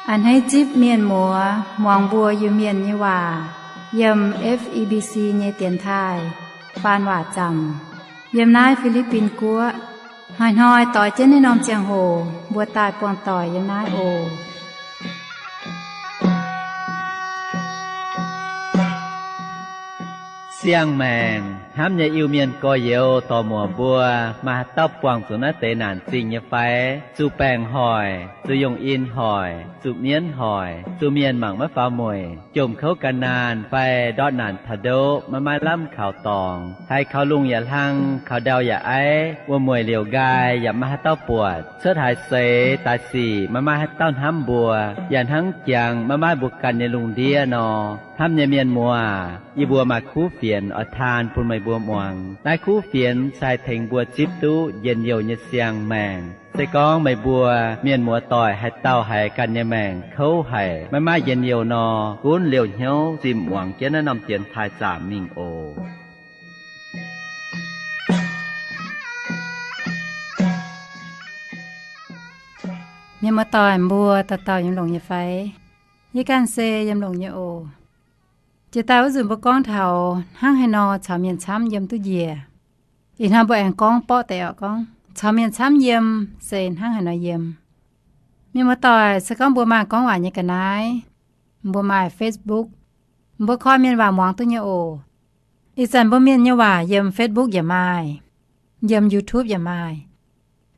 A'hneiv zipv mienh muoz muangx mbuo Iu-Mienh nyei waac yiem F E B C nyei dienx taaih faan waac zaamc yiem naaiv Fi^li^bin Guoqv. Hnoi-hnoi doix jienv naaiv norm ziangh hoc mbuo daaih buangh doic yiem naaiv oc. Siang-maengc hnamv nyei Iu-Mienh gorx-youz dorc-muoc mbuo, maaih haaix dauh buangh zuqc naaiv deix naanc zingh nyei fai? Zuqc baengc hoic, zuqc yungh in hoic, zuqc mienv hoic, zuqc mienh mangc maiv faaux mueic, jomc kouv gan naanh fai ndortv naanc taux ndoqv maiv maaih lamh kaux dorngx, haiz kaux lungh yaac hlang, kaux ndau yaac aiv, wuom-mueic liouc nqaai yaac maiv maaih haaix dauh buatc, cuotv haaix seix daaih sic maiv maaih haaix dauh hnamv mbuo, yaac hnangv jangx maiv maaih mbuo ganh nyei lungh ndiev nor. Hnamv nyei mienh muoz, yie mbuo maaih kuv fienx oix taan bun meih mbuo muangx. Naaiv kuv fienx se haih tengx mbuo zipv duqv njien-youh nyei siang-maengc. Se gorngv meih mbuo mienh muoz-doic haaix dauh haiz ganh nyei maengc kouv haic, maiv maaih njien-youh nor, gunv liouh hnyouv zimh muangx jienv naaiv norm dienx taaih zaamc mingh oc. Mienh muoz-doic mbuo dauh dauh yiem longx nyei fai? Yie ganh se yiem longx nyei oc. Jiex daaih wuov nzunc mbuo gorngv taux hnangv haaix nor caux mienh camv yiem duqv njiec. Ih hnoi mbuo aengx gorngv borqv deix oc, gorngv caux mienh camv yiem se hnangv haaix nor yiem. Mienh muoz-doic, se gorngv mbuo maaih gorngv waac nyei ga'naaiv, mbuo maaih Facebook, mbuo koi mienh waac muangx duqv nyei oc. Ih zanc mbuo mienh nyei waac yiem Facebook yaac maaih, yiem YouTube yaac maaih.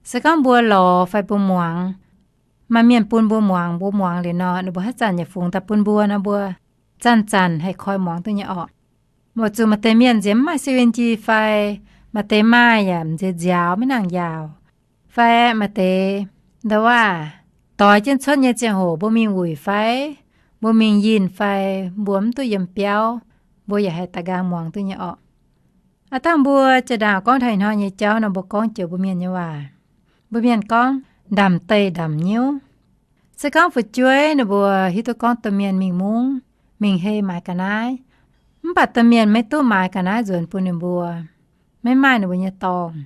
Se gorngv mbuo lorz fai mbuo muangx, maaih mienh bun mbuo muangx, mbuo muangx liuz nor, ninh mbuo haaix zanc yaac fungx daaih bun mbuo nor, mbuo zanc-zanc haih koi muangx duqv nyei orqc. Weic zuqc maaih deix mienh nziex mv maaih siou in-ji fai, maaih deix maaih yaac nziex nziaaux maiv nangc yaauc, fai maaih deix ndau waac doix jienv cuotv nyei ziangh hoc mbuo mingh wuic fai, mbuo mingh yinh fai, mbuo mv duqv yiem biauv, mbuo yaac haih da'nqaang muangx duqv nyei orqc. Aav dangh mbuo jiex ndaangc gorngv taux ih hnoi nyei jauv nor, mbuo gorngv joux mbuo mienh nyei waac. Mbuo mienh gorngv, ndamc deih ndamc nyiuv. Se gorngv fu'jueiv ninh mbuo hiuv duqv gorngv domh mienh mingh mungv, mingh hei maaiz ga'naaiv, mv baac domh mienh maiv duqv maaiz ga'naaiv nzuonx bun ninh mbuo, maiv maaih ninh mbuo nyei dorngh,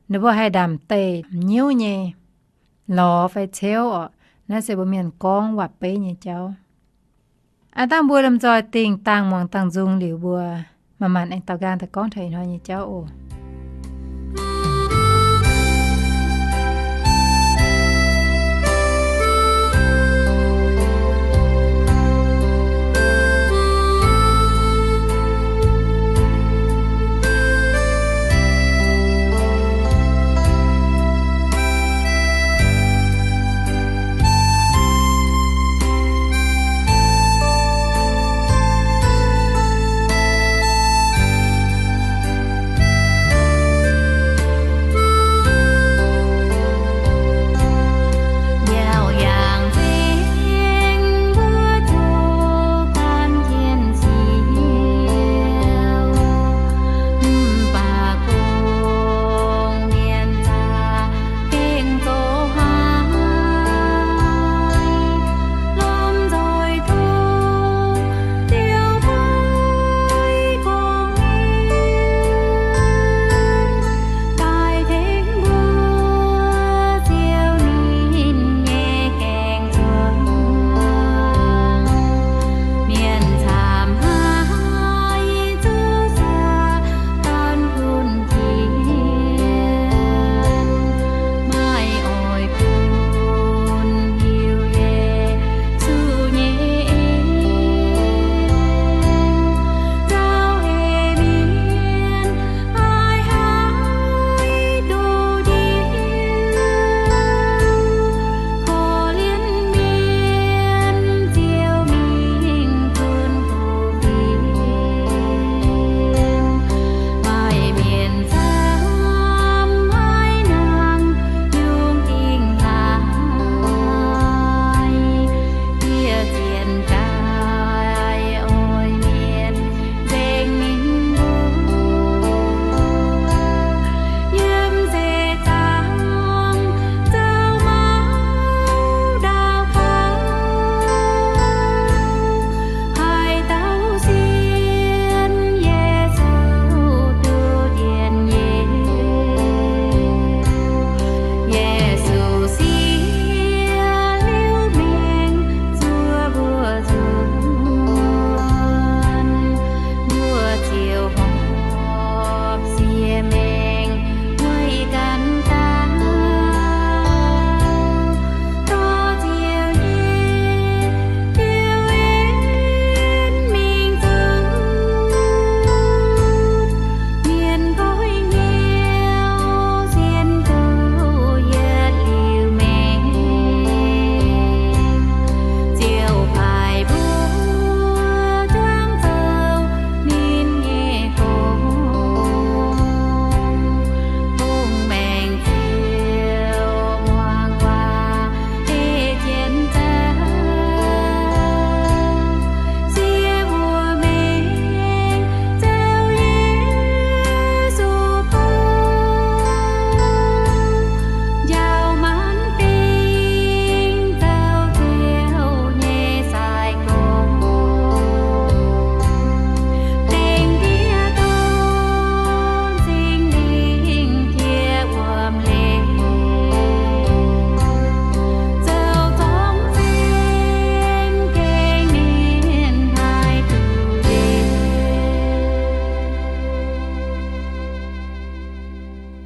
ninh mbuo haih ndamc deih nyiuv nyei, lorz fai ceuv orqc. Naaiv se mbuo mienh gorngv waac-beiv nyei jauv. Aav dangh mbuo lomh nzoih dingh dangh muangx dangh nzung liuz, mbuo manc-manc aengx daux nqaang daaih gorngv taux ih hnoi nyei jauv oc.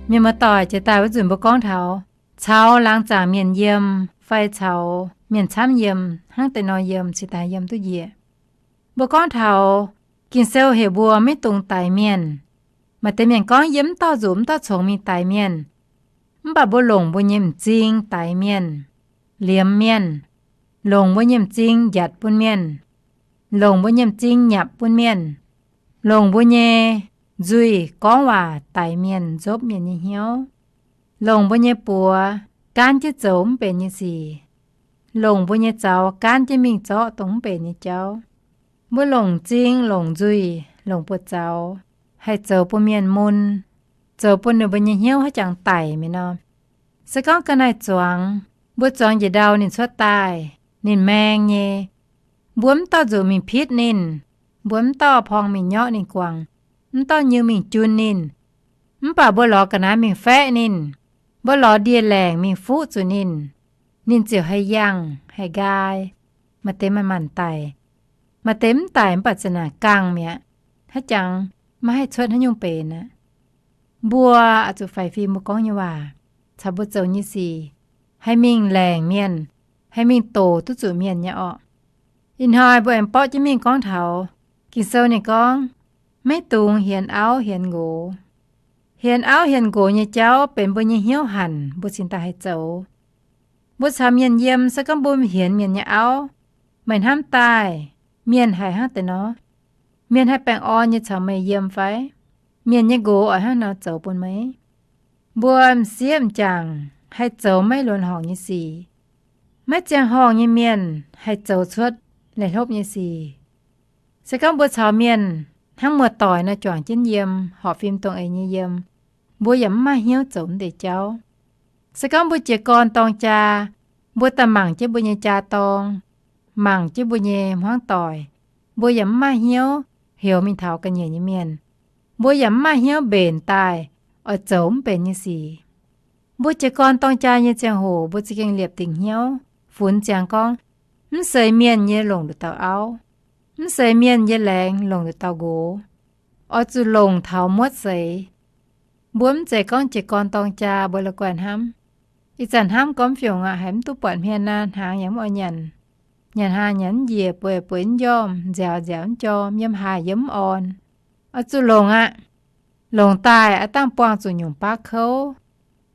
Mienh muoz-doic, jiex daaih wuov nzunc mbuo gorngv taux caux laangz zaangc mienh yiem fai caux mienh camv yiem, hnangv deix nor yiem cingx daaih yiem duqv njiec. Mbuo gorngv taux Ging-Sou heuc mbuo maiv dungx daix mienh. Maaih deix mienh gorngv yie mv dauh nzuqc mv dauh congx mingh daix mienh. Mv baac mbuo longc mbuo nyei m'zing daix mienh, liemx mienh, longc mbuo nyei m'zing njiatc bun mienh, longc mbuo nyei m'zing nyapc bun mienh, longc mbuo nyei nzuih gorngv waac daix mienh, nzopv mienh nyei hnyouv, longc mbuo nyei buoz gaanv jienv zoux mv benx nyei sic, longc mbuo nyei zaux gaanv jienv mingh zorqv dongh mv benx nyei jauv. Mbuo longc m'zing, longc nzuih, longc buoz-zaux, haih zoux bun mienh mun, zoux bun ninh mbuo nyei hnyouv haiz jangx daic mi'aqv nor. Se gorngv ga'naaiv zuangx, mbuo zuangx njiec ndau ninh cuotv daaih, ninh maeng nyei, mbuo mv dorh nzuqc mingh pitv ninh, mbuo mv dorh porng mingh nyorqv ninh guangc, mv dorh nyiu mingh jun ninh. Mv baac mbuo lorz ga'naaiv mingh faeqv ninh, mbuo lorz ndie-laengc mingh fuqv zuqc ninh, ninh ziouc haih yangh haih nqaai. Maaih deix manc-manc daic, maaih deix mv daic mv baac ziouc naaic gangh mi'aqv, haiz jangx maiv haih cuotv haaix nyungc benx aqv. Mbuo oix zuqc faix fim mbuo gorngv nyei waac caux mbuo zoux nyei sic, haih mingh laengc mienh, haih mingh doqc duqv zuqc mienh nyei orqc. Ih hnoi mbuo aengx borqv jienv mingh gorngv taux Ging-Sou ninh gorngv, maiv dungx hienx auv hienx nqox. Hienx auv hienx nqox nyei jauv benx mbuo nyei hnyouv hanc mbuo cingx daaih haih zoux. Mbuo caux mienh yiem, se gorngv mbuo hienx mienh nyei auv, meih hnamv daaih mienh haiz hnangv deix nor? Mienh haih baengh orn nyei caux meih yiem fai? Mienh nyei nqox oix hnangv nor zoux bun meih? Mbuo m'sieqv m'jangc haih zoux maiv luonx horngc nyei sic, maiv ziangh horngh nyei mienh haih zoux cuotv leih hlopv nyei sic. Se gorngv mbuo caux mienh hnangv muoz-doic nor juangc jienv yiem, horpc fim dongh eix nyei yiem, mbuo yaac mv maaih hnyouv zoux mv deix jauv. Se gorngv mbuo jiez gorn dorng jaa, mbuo daaih mangc jienv mbuo nyei jaa dorng, mangc jienv mbuo nyei hmuangv doic, mbuo yaac mv maaih hnyouv heuc mingh taux ga'nyiec nyei mienh. Mbuo yaac mv maaih hnyouv mbenc daaih oix zoux mv benx nyei sic. Mbuo jiez gorn dorng jaa nyei ziangh hoc mbuo za'gengh liepc dingc hnyouv funx ziangx gorngv, mv seix mienh yie longc nduqc dauh auv, mv seix mienh yie laengz longc nduqc dauh nqox. Oix zuqc longc taux muotv seix. Mbuo mv zeiz gorngv jiez gorn dorng jaa mbuo la'guaih hnamv. Ih zanc hnamv gormx fiungc aqv, haiz mv duqv buatc hmien naaiv, hnaangx yaac mv oix nyanc, nyanc hlaang nyanc mv njiec, bueix bueix mv njormh, nziaaux nziaaux mv jorm, yiem haaix yiem mv orn. Oix zuqc longc aqv. Longc daaih aqv, dangh buangh zuqc nyungc baav kouv,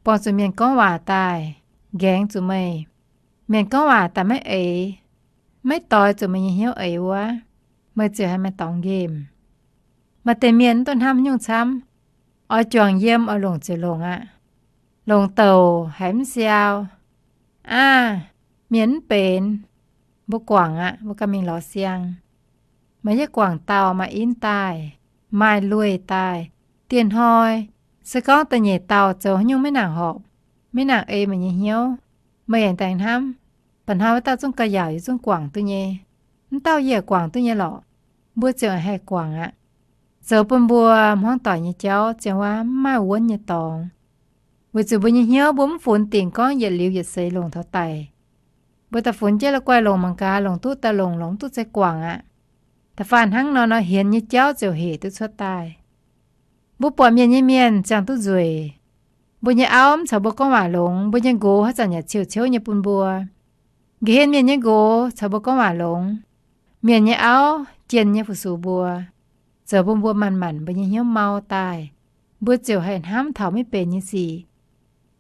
buangh zuqc mienh gorngv waac daaih nqaengx zuqc meih. Mienh gorngv waac daaih maiv eix, maiv doix zuqc meih nyei hnyouv eix wuov, meih ziouc haih maaih dorngx nqemh. Maaih deix mienh mv duqv hnamv nyungc camv, oix juangc yiem oix longc ziouc longc aqv. Longc douc haiz mv siau, aav, mienh mv benx, mbuo guangc aqv, mbuo ganh mingh lorz siang. Maaih yietv guangc dauh maaih in daaih, maaih lueiz daaih, dieh hnoi, se gorngv da'nyeic dauh zoux haaix nyungc maiv nangc horpc, maiv nangc ei meih nyei hnyouv, meih yaac aengx hnamv, ba'hnoi wuov dauh zungv ga'yaauc yie zungv guangc duqv nyei, mv dauh yie yaac guangc duqv nyei lorqc. Mbuo ziouc haih guangc aqv. Zoux bun mbuo hmuangv doic nyei jauv ziangh wuov mv maaih wuonv nyei dorngx, weic zuqc mbuo nyei hnyouv mbuo mv funx dingc gorngv yietc liuz yietc seix longc taux daic. Mbuo da'funx jienv la'guaih longc mangc gaax, longc duqv daaih longc, longc mv duqv se guangc aqv. Da'faanh hnangv nor nor hienx nyei jauv ziouc hec duqv cuotv daaih. Mbuo buatc mienh nyei mienh ziangh duqv nzueic. Mbuo nyei auv mv caux mbuo gorngv waac longx, mbuo nyei nqox haaix zanc yaac ciouv ciouv nyei bun mbuo. Nqa'hien mienh nyei nqox caux mbuo gorngv waac longx, mienh nyei auv jienh nyei fu-sux mbuo, zoux bun mbuo manc-manc mbuo nyei hnyouv mau daaih, mbuo ziouc haih hnamv taux maiv benx nyei sic.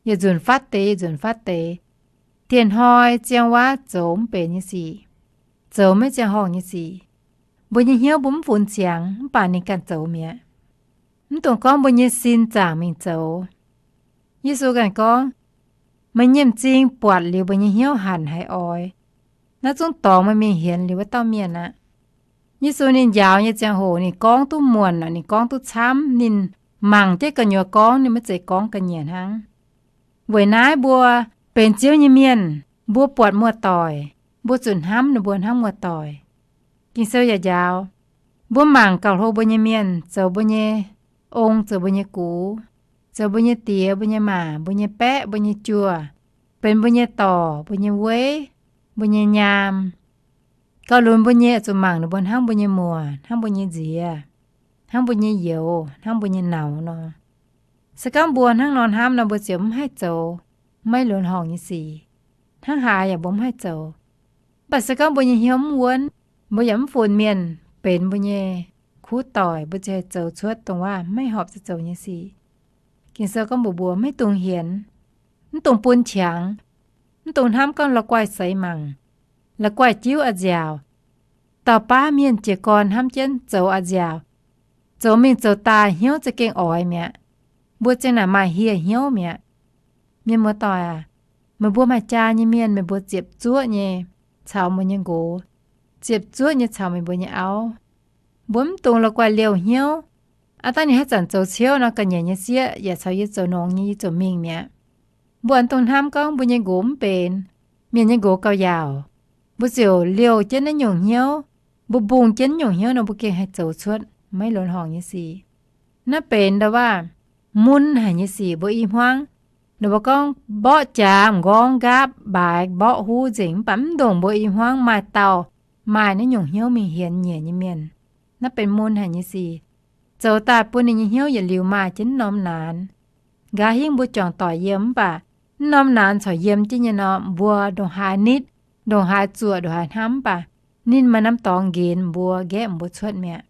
Yietc nzunc fatv deix, yietc nzunc fatv deix, dieh hnoi ziang waac zoux mv benx nyei sic, zoux maiv ziangh horngh nyei sic. Mbuo nyei hnyouv mbuo mv funx ziangx mv baac ninh ganh zoux mi'aqv. Mv dungx gorngv mbuo nyei sin zaangc mingh zoux. Yesu ganh gorngv, meih nyei m'zing buatc liuz mbuo nyei hnyouv hanc haiz oix, naaiv zungv dorngx meih mingh hienx liuz wuov dauh mienh aqv. Yesu ninh njaaux nyei ziangh hoc ninh gorngv duqv muonc, ninh gorngv duqv camv, ninh mangc jienv gu'nyuoz gorngv, ninh maiv zeiz gorngv ga'nyiec hnangv. Weic naaiv mbuo benx Ziouv nyei mienh, mbuo buatc muoz-doic, mbuo zuqc hnamv ninh mbuo hnangv muoz-doic. Ging-Sou yaac njaaux, mbuo mangc gauh hlo mbuo nyei mienh zoux mbuo nyei ong, zoux mbuo nyei gux, zoux mbuo nyei diex, mbuo nyei maac, mbuo nyei baeqv, mbuo nyei juoh, benx mbuo nyei dorc, mbuo nyei weiv, mbuo nyei nyaam. Gauh lunx mbuo nyei oix zuqc mangc ninh mbuo hnangv mbuo nyei muoc, hnangv mbuo nyei nziex, hnangv mbuo nyei youz, hnangv mbuo nyei nauz nor. Se gorngv mbuo hnangv nor hnamv nor, mbuo ziouc mv haih zoux maiv lunx horngc nyei sic. Hnangv haaix yaac mbuo mv haih zoux. Mv baac se gorngv mbuo nyei hnyouv mv wuonv, mbuo yaac mv funx mienh benx mbuo nyei kuv doic, mbuo ziouc haih zoux cuotv dongh waac maiv horpc zuqc zoux nyei sic. Ging-Sou gorngv mbuox mbuo maiv dungx hienx, mv dungx bun qangx, mv dungx hnamv gorngv la'guaih seix mangc, la'guaih jiuv a'nziaauc. Dauh baav mienh jiez gorn hnamv jienv zoux a'nziaauc, zoux mingh zoux daaih hnyouv za'gengh oix mi'aqv. Mbuo za'gengh naaic maaih hieh hnyouv mi'aqv. Mienh muoz-doic aac, meih mbuo maaih jaa nyei mienh, meih mbuo ziepc zuoqv nyei caux meih nyei nqox, ziepc zuoqv nyei caux meih mbuo nyei auv. Mbuo mv dungx la'guaih liouh hnyouv. Aav dangh ninh haaix zanc zoux ciouv nor, ga'nyiec nyei sieqv yaac caux yie zoux nongx nyei, yie ziouc mingh mi'aqv. Mbuo mv dungx hnamv gorngv mbuo nyei nqox mv benx, mienh nyei nqox gauh yaauc, mbuo ziouc liouh jienv naaiv nyungc hnyouv. Mbuo mbungh jienv naaiv nyungc hnyouv nor, mbuo gengh haih zoux cuotv maiv lunx horngc nyei sic. Naaiv benx ndau waac mun haic nyei sic. Mbuo i hmuangv, ninh mbuo gorngv mborqv jaax m'nqorngv nqaapv mbaaix mborqv huv nzengc, mv baac mv ndongc mbuo i hmuangv maaih dauh maaih naaiv nyungc hnyouv mingh hienx nyiec nyei mienh. Naaiv benx mun haic nyei sic. Zoux daaih bun ninh nyei hnyouv yietc liuz maaih jienv norm naanx. Nqa'hingv mbuo juangc doic yiem, mv baac mv norm naanx corc yiem jienv nyei nor, mbuo ndongc haaix nitv, ndongc haaix zuoqc, ndongc haaix hnamv, mv baac ninh maaih norm dorngx nqenx mbuo, nqaeqv mbuo cuotv mi'aqv.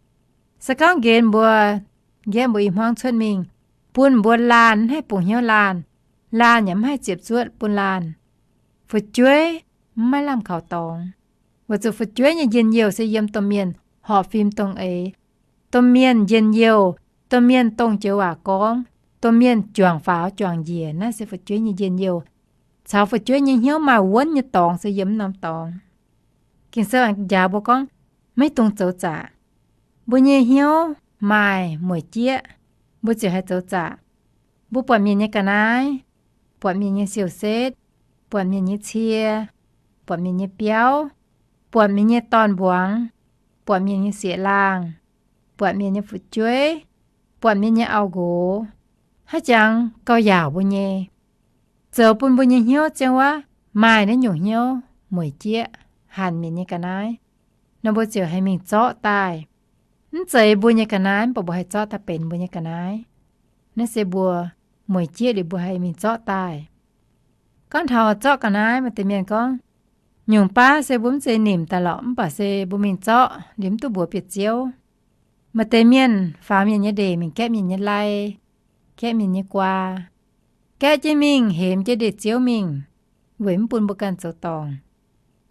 Se gorngv nqenx mbuo, nqaeqv mbuo i hmuangv cuotv mingh, bun mbuo laanh mv haih bungx hnyouv laanh, laanh yaac mv haih ziepc zuoqv bun laanh. Fu'jueiv mv maaih lamh kaux dorngx. Weic zuqc fu'jueiv nyei njien-youh se yiem domh mienh horpc fim dongh eix. Domh mienh njien-youh, domh mienh dongh joux waac gorngv, domh mienh juangc faaux juangc njiec, naaiv se fu'jueiv nyei njien-youh. Caux fu'jueiv nyei hnyouv maaih wuonv nyei dorngx se yiem mv norm dorngx. Ging-Sou aengx njaaux mbuo gorngv, maiv dungx zoux zaqc. Mbuo nyei hnyouv maaih mueic jieqv, mbuo ziouc haih zoux zaqc. Mbuo buatc mienh nyei ga'naaiv, buatc mienh nyei siou-setv, buatc mienh nyei cie, buatc mienh nyei biauv, buatc mienh nyei dorn-mbuangz, buatc mienh nyei sieqv-laangh, buatc mienh nyei fu'jueiv, buatc mienh nyei auv-nqox, haaix jangx gauh yaauc mbuo nyei, zoux bun mbuo nyei hnyouv ziouc waac maaih naaiv nyungc hnyouv mueic jieqv, hanc mienh nyei ga'naaiv. Nor mbuo ziouc haih mingh zorqv daaih. Mv zeiz mbuo nyei ga'naaiv, mv baac mbuo haih zorqv daaih benx mbuo nyei ga'naaiv. Naaiv se mbuo mueic jieqv liuz mbuo haih mingh zorqv daaih. Gorngv taux zorqv ga'naaiv, maaih deix mienh gorngv, nyungc baav se mbuo mv zeiz nimc daaih lorqc, mv baac se mbuo mingh zorqv liuz mv duqv mbuox bieqc ziouv. Maaih deix mienh faaux mienh nyei ndeic mingh gaeqv mienh nyei lai, gaeqv mienh nyei guaa, gaeqv jienv mingh hemx jienv ndeic ziouv mingh, weic mv bun mbuo ganh zoux dorngc.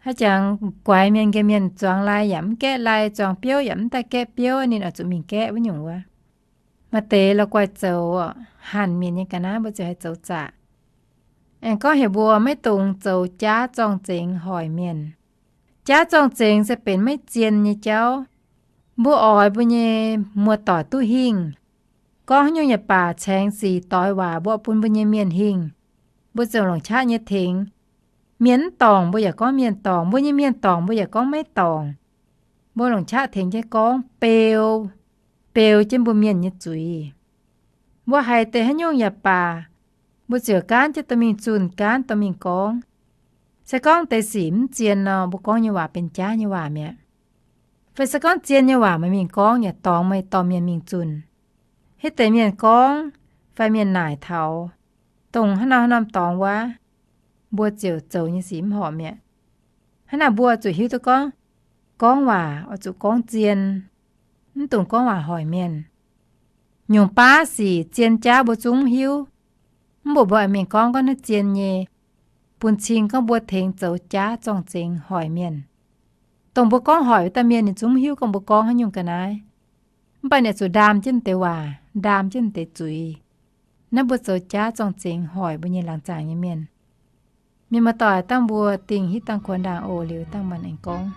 Haaix jangx guaix mienh nqemh mienh zuangx lai yaac mv gaeqv lai, zuangx biouv yaac mv daaih gaeqv biouv, ninh oix zuqc mingh gaeqv wuov nyungc wuov. Maaih deix la'guaih zoux hanc mienh nyei ga'naaiv, mbuo ziouc haih zoux zaqc. Aengx gorngv heuc mbuo maiv dungx zoux jaav zorng-zengx hoic mienh. Jaav zorng-zengx se benx maiv zien nyei jauv. Mbuo oix mbuo nyei muoz-doic duqv hingh. Gorngv haaix nyungc yaac baac caengx sic doix waac mbuo bun mbuo nyei mienh hingh, mbuo ziouc longc qaqv nyei tengx. Mienh mv dorngc mbuo yaac gorngv mienh dorngc, mbuo nyei mienh dorngc mbuo yaac gorngv maiv dorngc. Mbuo longc qaqv tengx jienv gorngv beu, beu jienv mbuo mienh nyei zuiz. Mbuo haiz deix haaix nyungc yaac baac, mbuo ziouc gaanv jienv dorh mingh zunh, gaanv dorh mingh gorngv. Se gorngv deix sic mv zien nor, mbuo gorngv nyei waac benx jaav nyei waac mi'aqv. Fai se gorngv zien nyei waac meih mingh gorngv yaac dorngx meih dorh mienh mingh zunh. Hitv deix mienh gorngv fai mienh naaic taux dongh haaix norm haaix norm dorngx wuov, mbuo ziouc zoux nyei sic mv horpc mi'aqv. Hnangv naaic mbuo zuqc hiuv duqv gorngv, gorngv waac oix zuqc gorngv zien, mv dungx gorngv waac hoic mienh. Nyungc baav sic zien jaav mbuo zungv mv hiuv. Mv baac mbuo aengx mingh gorngv, gorngv naaiv zien nyei, bun cing gorngv mbuo tengx zoux jaav zorng-zengx hoic mienh. Dongh mbuo gorngv hoic wuov dauh mienh ninh zungv mv hiuv gorngv mbuo gorngv haaix nyungc ga'naaiv. Mv baac ninh zuqc ndaam jienv deix waac, ndaam jienv deix zuiz. Naaiv mbuo zoux jaav zorng-zengx hoic mbuo nyei laangz zaangc nyei mienh. Mienh muoz-doic, dangh mbuo dingh hitv dangh kuonx ndaangc oc, liuz dangh maanc aengx gorngv.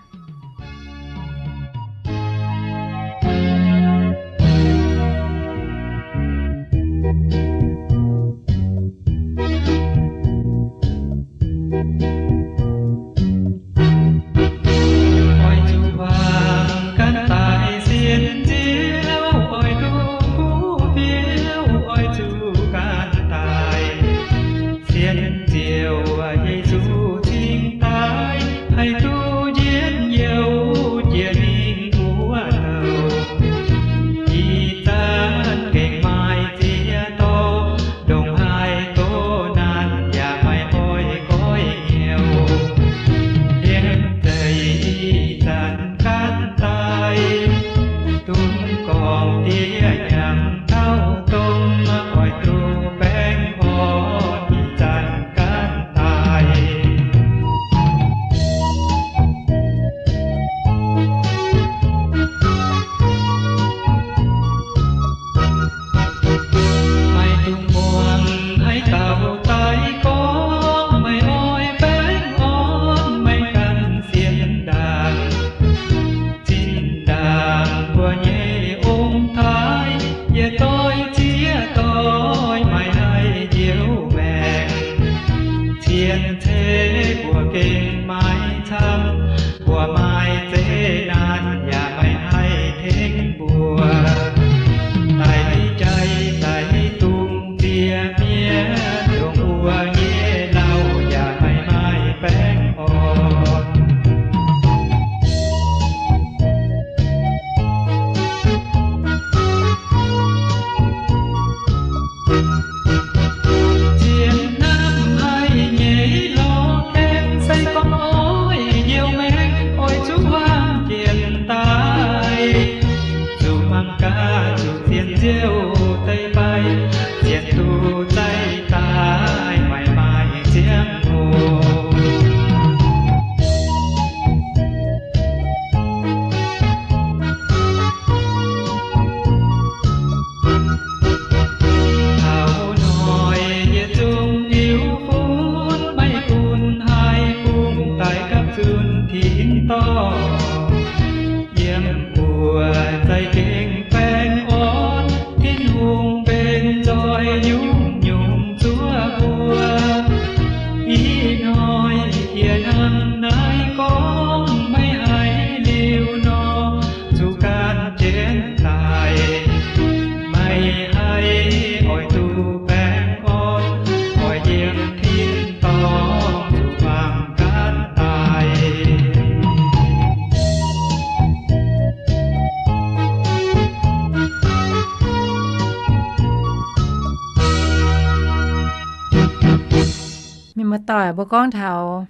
Doic mbuo gorngv taux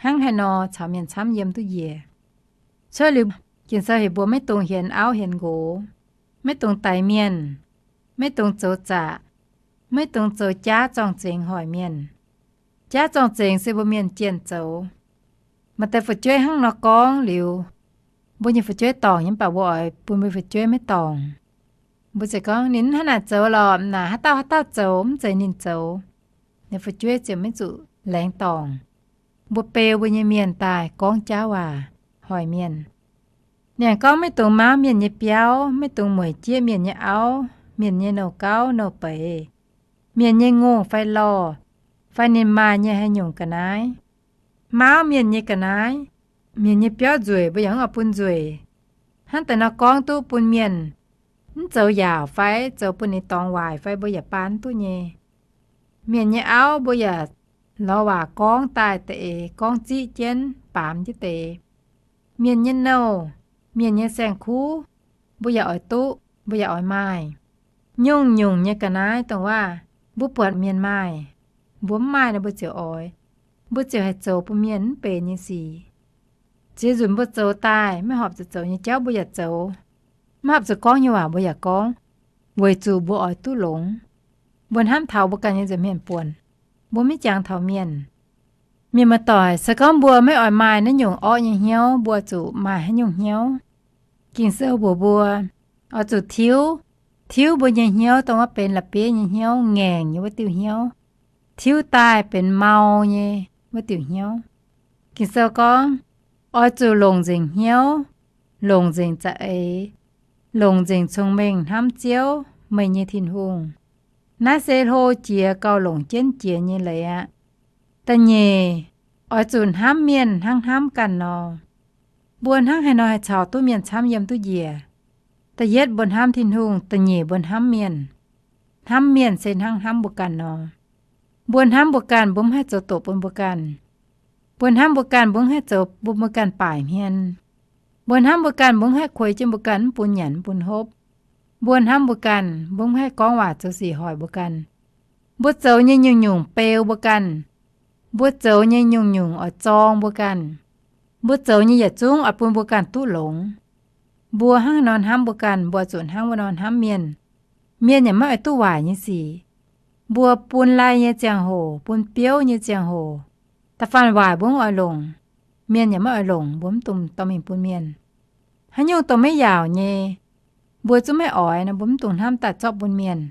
hnangv haaix nor caux mienh camv yiem duqv njiec. Cuotv liuz, Ging-Sou heuc mbuo maiv dungx hienx auv hienx nqox, maiv dungx daix mienh, maiv dungx zoux zaqc, maiv dungx zoux jaav zorng-zengx hoic mienh. Jaav zorng-zengx se mbuo mienh jienh zoux. Maaih deix fu'jueiv hnangv nor gorngv liuz, mbuo nyei fu'jueiv dorngc nyei, mv baac mbuo oix bun mbuo fu'jueiv maiv dorngc. Mbuo ziouc gorngv, ninh hnangv naaic zoux lorqc, naaic haaix dauh haaix dauh zoux, mv zeiz ninh zoux. Ninh fu'jueiv ziouc maiv zuqc laengz dorngc. Mbuo beu mbuo nyei mienh daaih gorngv jauv waac hoic mienh. Ninh gorngv maiv dungx mauv mienh nyei biauv, maiv dungx mueic jieqv mienh nyei auv, mienh nyei nouh gauv nouh beiz, mienh nyei ngongh fai lorh, fai ninh maaih nyei haaix nyungc ga'naaiv. Mauv mienh nyei ga'naaiv, mienh nyei biauv nzueic, mbuo yaac mv oix bun nzueic. Hnangv deix nor gorngv duqv bun mienh mv zoux yaauc fai zoux bun ninh dorngx waaic fai mbuo yaac baan duqv nyei. Mienh nyei auv mbuo yaac lorz waac gorngv daaih deix, gorngv ziqv jienv baamz jienv deix. Mienh nyei nouh, mienh nyei saeng-kuv, mbuo yaac oix duqv, mbuo yaac oix maaih. Nyungc-nyungc nyei ga'naaiv dongh waac mbuo buatc mienh maaih, mbuo mv maaih nor mbuo ziouc oix. Mbuo ziouc haih zoux bun mienh mv benx nyei sic. Ziex nzunc mbuo zoux daaih maiv horpc zuqc zoux nyei jauv mbuo yaac zoux, maiv horpc zuqc gorngv nyei waac mbuo yaac gorngv, weic zuqc mbuo oix duqv longx. Mbuo hnamv taux mbuo ganh nyei nza'hmien buonc, mbuo maiv jangx taux mienh. Mienh muoz-doic, se gorngv mbuo maiv oix maaih naaiv nyungc orqv nyei hnyouv, mbuo zuqc maaih haaix nyungc hnyouv? Ging-Sou mbuox mbuo oix zuqc tiuv, tiuv mbuo nyei hnyouv dongh wuov benx la'bieiv nyei hnyouv, ngaengc nyei wuov diuh hnyouv, tiuv daaih benx mau nyei wuov diuh hnyouv. Ging-Sou gorngv, oix zuqc longc nzengc hnyouv, longc nzengc za'eix, longc nzengc cong-mengh hnamv Ziouv, meih nyei Tin-Hungh. Naaiv se hlo jiex gauh longc jienv jiex nyei leiz aqv. Da'nyeic, oix zuqc hnamv mienh hnangv hnamv ganh nor. Mbuo hnangv haaix nor haih caux duqv mienh camv yiem duqv njiec? Da'yietv mbuo hnamv Tin-Hungh, da'nyeic mbuo hnamv mienh. Hnamv mienh se hnangv hnamv mbuo ganh nor. Mbuo hnamv mbuo ganh, mbuo mv haih zoux doqc bun mbuo ganh. Mbuo hnamv mbuo ganh, mbuo mv haih zoux bun mbuo ganh baaic hmien. Mbuo hnamv mbuo ganh, mbuo mv haih kuei jienv mbuo ganh, mv bun nyanc mv bun hopv. Mbuo hnamv mbuo ganh, mbuo mv haih gorngv waac zoux sic hoic mbuo ganh. Mbuo zoux nyei nyungc-nyungc beu mbuo ganh. Mbuo zoux nyei nyungc-nyungc oix zorng mbuo ganh. Mbuo zoux nyei yietc zungv oix bun mbuo ganh duqv longx. Mbuo hnangv haaix nor hnamv mbuo ganh, mbuo zuqc hnangv wuov nor hnamv mienh. Mienh yaac maiv oix duqv waaic nyei sic. Mbuo bun lai nyei ziangh hoc, bun biouv nyei ziangh hoc, da'faanh waaic mbuo mv oix longc, mienh yaac maiv oix longc, mbuo mv dungx dorh mingh bun mienh. Haaix nyungc dongh maiv yaauc nyei, mbuo zungv maiv oix nor, mbuo mv dungx hnamv daaih zorqv bun mienh.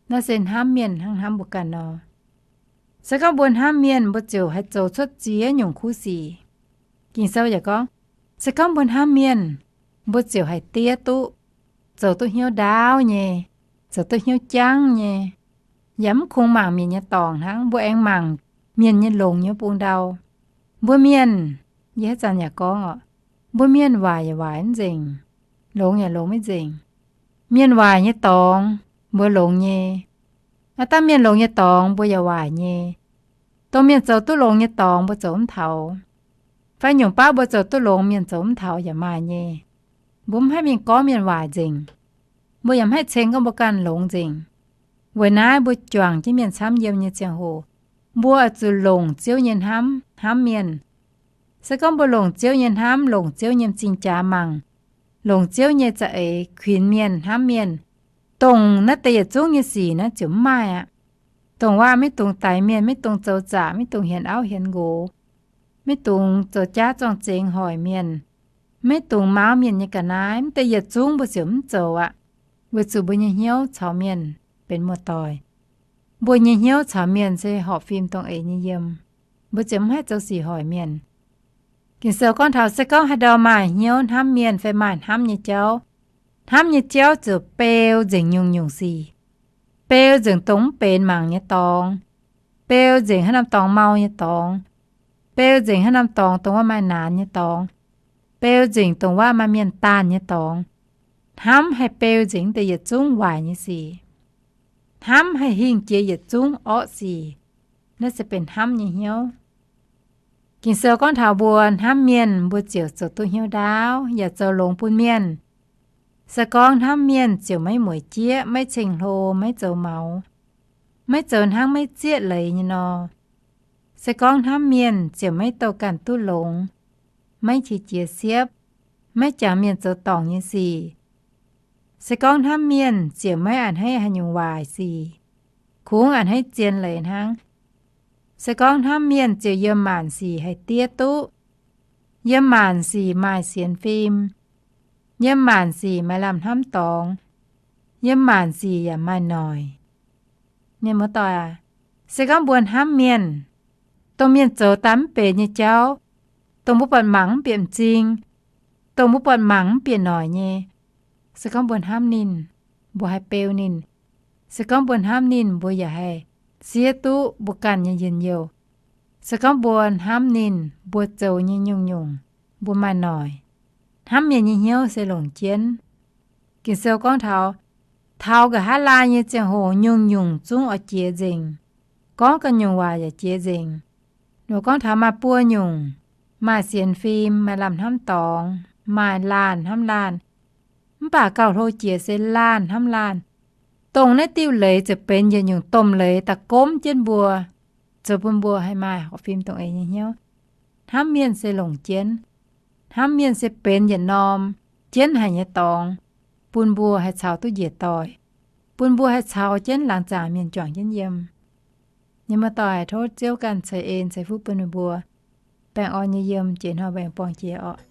Naaiv se hnamv mienh hnangv hnamv mbuo ganh nor. Se gorngv mbuo hnamv mienh, mbuo ziouc haih zoux cuotv ziex nyungc kuv sic. Ging-Sou yaac gorngv, se gorngv mbuo hnamv mienh, mbuo ziouc haih diev duqv, zoux duqv hnyouv ndaauv nyei, zoux duqv hnyouv jangv nyei, yaac mv kungx mangc mienh nyei dorngc hnangv mbuo aengx mangc mienh nyei longx nyei bung ndau. Mbuo mienh, yie haaix zanc yaac gorngv oc, mbuo mienh waaic yaac waaic mv nzengc, longx yaac longx maiv nzengc. Mienh waaic nyei dorngx mbuo longx nyei, aav dangh mienh longx nyei dorngx mbuo yaac waaic nyei. Dongh mienh zoux duqv longx nyei dorngx mbuo zoux mv taux, fai nyungc baav mbuo zoux duqv longx mienh zoux mv taux yaac maaih nyei. Mbuo mv haih mingh gorngv mienh waaic nzengc. Mbuo yaac mv haih ceng gorngv mbuo ganh longx nzengc. Weic naaiv mbuo juangc jienv mienh camv yiem nyei ziangh hoc, mbuo oix zuqc longc Ziouv nyei hnamv hnamv mienh. Se gorngv mbuo longc Ziouv nyei hnamv, longc Ziouv nyei m'zing jaax mangc, longc Ziouv nyei za'eix kuinx mienh hnamv mienh, dongh naaiv deix yietc zungv nyei sic naaiv ziouc mv maaih aqv. Dongh waac maiv dungx daix mienh, maiv dungx zoux zaqc, maiv dungx hienx auv hienx nqox, maiv dungx zoux jaav zorng-zengx hoic mienh, maiv dungx mauv mienh nyei ga'naaiv, mv deix yietc zungv mbuo ziouc mv zoux aqv, weic zuqc mbuo nyei hnyouv caux mienh benx muoz-doic. Mbuo nyei hnyouv caux mienh se horpc fim dongh eix nyei yiem. Mbuo ziouc mv haih zoux sic hoic mienh. Ging-Sou gorngv taux se gorngv haaix ndau maaih hnyouv hnamv mienh fai maaih hnamv nyei jauv, hnamv nyei jauv ziouc beu nzengc nyungc-nyungc sic. Beu nzengc dongh mv benx mangc nyei dorngx, beu nzengc haaix norm dorngx mau nyei dorngx, beu nzengc haaix norm dorngx dongh wuov maaih naanx nyei dorngx, beu nzengc dongh wuov maaih mienh daanh nyei dorngx. Hnamv haih beu nzengc deix yietc zungv waaic nyei sic. Hnamv haih hingh jiex yietc zungv orqv sic. Naaiv se benx hnamv nyei hnyouv. Ging-Sou gorngv taux mbuo hnamv mienh, mbuo ziouc zoux duqv hnyouv ndaauv yaac zoux longx bun mienh. Se gorngv hnamv mienh ziouc maiv mueic jieqv, maiv ceng-hlo, maiv zoux maux, maiv zoux hnangv maiv zieqv leiz nyei nor. Se gorngv hnamv mienh ziouc maiv douh ganh duqv longx, maiv qiex jiez siepv, maiv jangx mienh zoux dorngc nyei sic. Se gorngv hnamv mienh ziouc maiv a'hneiv haaix nyungc waaic sic, kungx a'hneiv zien leiz hnangv. Se gorngv hnamv mienh ziouc yiem maanc sic haih diev duqv. Yiem maanc sic maaih sienx fim. Yiem maanc sic maaih lamh hnamv dorngx. Yiem maanc sic yaac maaih noic. Mienh muoz-doic aac, se gorngv mbuo hnamv mienh, dongh mienh zoux daaih mv benx nyei jauv, dongh mbuo buatc mangc mv bieqc m'zing, dongh mbuo buatc mangc mv bieqc noic nyei, se gorngv mbuo hnamv ninh, mbuo haih beu ninh. Se gorngv mbuo hnamv ninh, mbuo yaac haih zieqv duqv mbuo ganh nyei njien-youh. Se gorngv mbuo hnamv ninh, mbuo zoux nyei nyungc-nyungc mbuo maaih noic. Hnamv mienh nyei hnyouv se longc jienv. Ging-Sou gorngv taux, taux nqa'haav laai nyei ziangh hoc nyungc-nyungc zungv oix jiex nzengc. Gorngv ganh nyungc waac yaac jiex nzengc. Nor gorngv taux maaih buo nyungc, maaih sienx fim, maaih lamh hnamv dorngx, maaih laanh hnamv laanh, mv baac gauh hlo jiex se laanh hnamv laanh. Dongh naaiv diuh leiz ziouc benx yietc nyungc domh leiz daaih gomv jienv mbuo, zoux bun mbuo haih maaih horpc fim dongh eix nyei hnyouv. Hnamv mienh se longc jienv. Hnamv mienh se benx yietc norm jienv haic nyei dorngx, bun mbuo haih caux duqv njiec doic, bun mbuo haih caux jienv laangz zaangc mienh juangc jienv yiem. Mienh muoz-doic, tov Ziouv ganh ceix en ceix fuqv bun meih mbuo. Baengh orn nyei yiem, jiex hnoi mbaengx-borngh jiex orqc.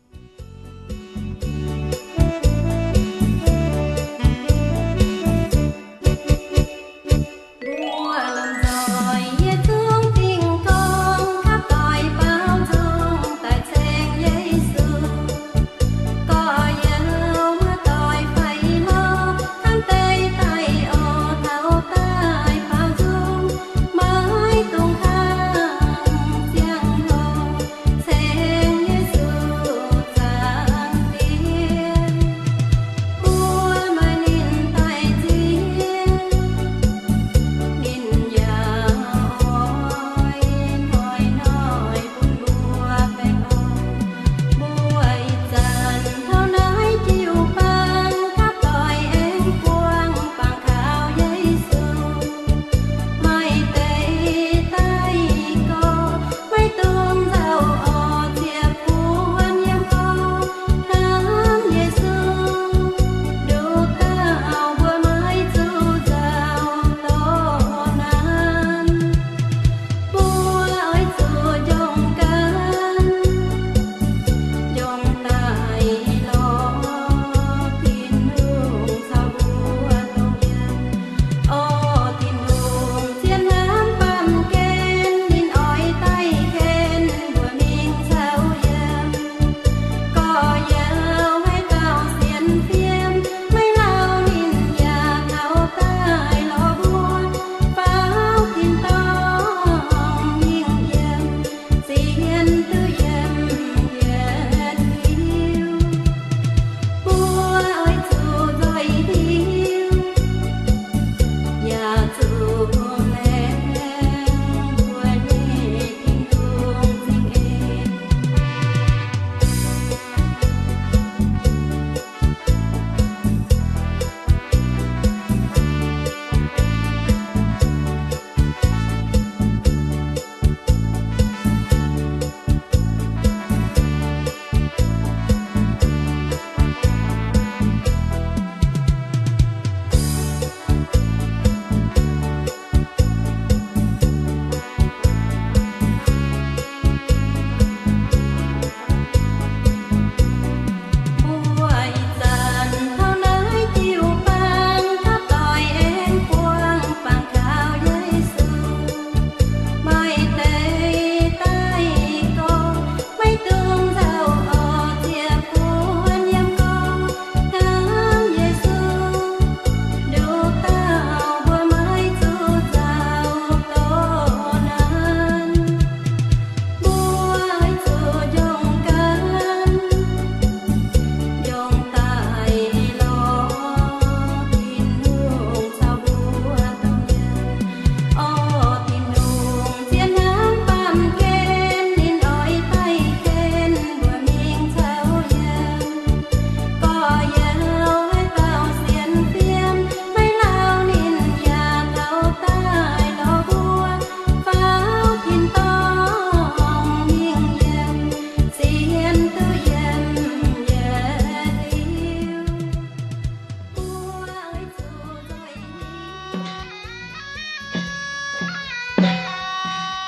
Mbuo lomh nzoih yie zungv dingh gorngv, kapv doix baaux nzung daaih ceng Yesu. Gorx-youz muoz-doic fai nor, hnamv deix daaih oc, taux daaih baaux nzung, maiv dungx hnamv ziangh hoc, ceng Yesu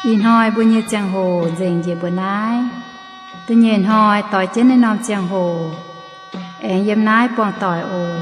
Ih hnoi mbuo nyei ziangh hoc nzengc njiec mbuo naaiv. Da'nyeic hnoi doix jienv naaiv norm ziangh hoc, aengx yiem naaiv buangh doic oc.